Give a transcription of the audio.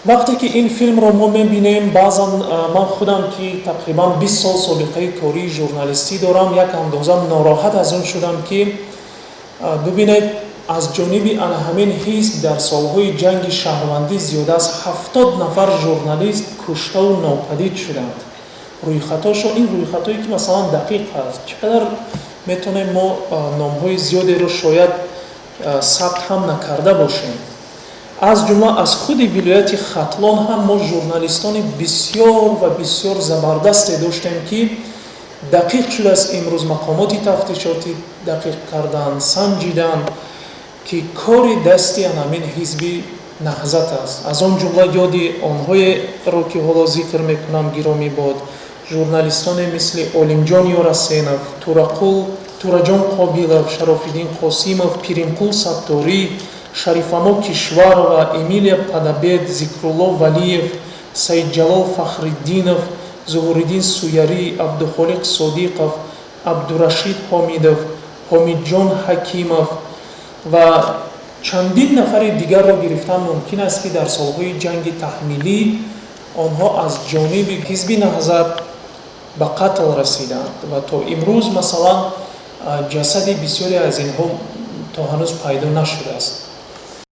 Вақте ки ин филмро мо мебинем, баъзан ман худам, ки тақрибан 20 сол собиқаи кории журналистӣ дорам, як андоза нороҳат аз он шудам, ки бибинед, аз ҷониби ана ҳамин ҳизб дар солҳои ҷанги шаҳрвандӣ зиёда аз 70 нафар журналист куштаву нопадид шуданд. Рӯйхатҳошо, ин рӯйхатҳое ки, масалан, дақиқ аст, чӣ қадар метавонем мо номҳои зиёдеро шояд сабт ҳам накарда бошем. Аз ҷумла аз худи вилояти Хатлон ҳам мо журналистони бисёр ва бисёр забардасте доштем, ки дақиқ шудааст, имрӯз мақомоти тафтишотӣ дақиқ карданд, санҷиданд, ки кори дасти анамин ҳизби Наҳзат аст. Аз он ҷумла ёди онҳоеро, ки ҳоло зикр мекунам, гиромӣ бод: журналистоне мисли Олимҷон Ёрасенов, Турақул, Тураҷон Қобилов, Шарофиддин Қосимов, Пиримқул Сатторӣ, Шарифамо Кишварова, Эмилия Падабед, Зикрулло Валиев, Саидҷалол Фахриддинов, Зуҳуриддин Суярӣ, Абдухолиқ Содиқов, Абдурашид Ҳомидов, Ҳомидҷон Ҳакимов ва чандин нафари дигарро гирифтан мумкин аст, ки дар солҳои ҷанги таҳмилӣ онҳо аз ҷониби ҳизби Наҳзат ба қатл расиданд ва то имрӯз, масалан, ҷасади бисёре аз инҳо то ҳанӯз пайдо нашудааст.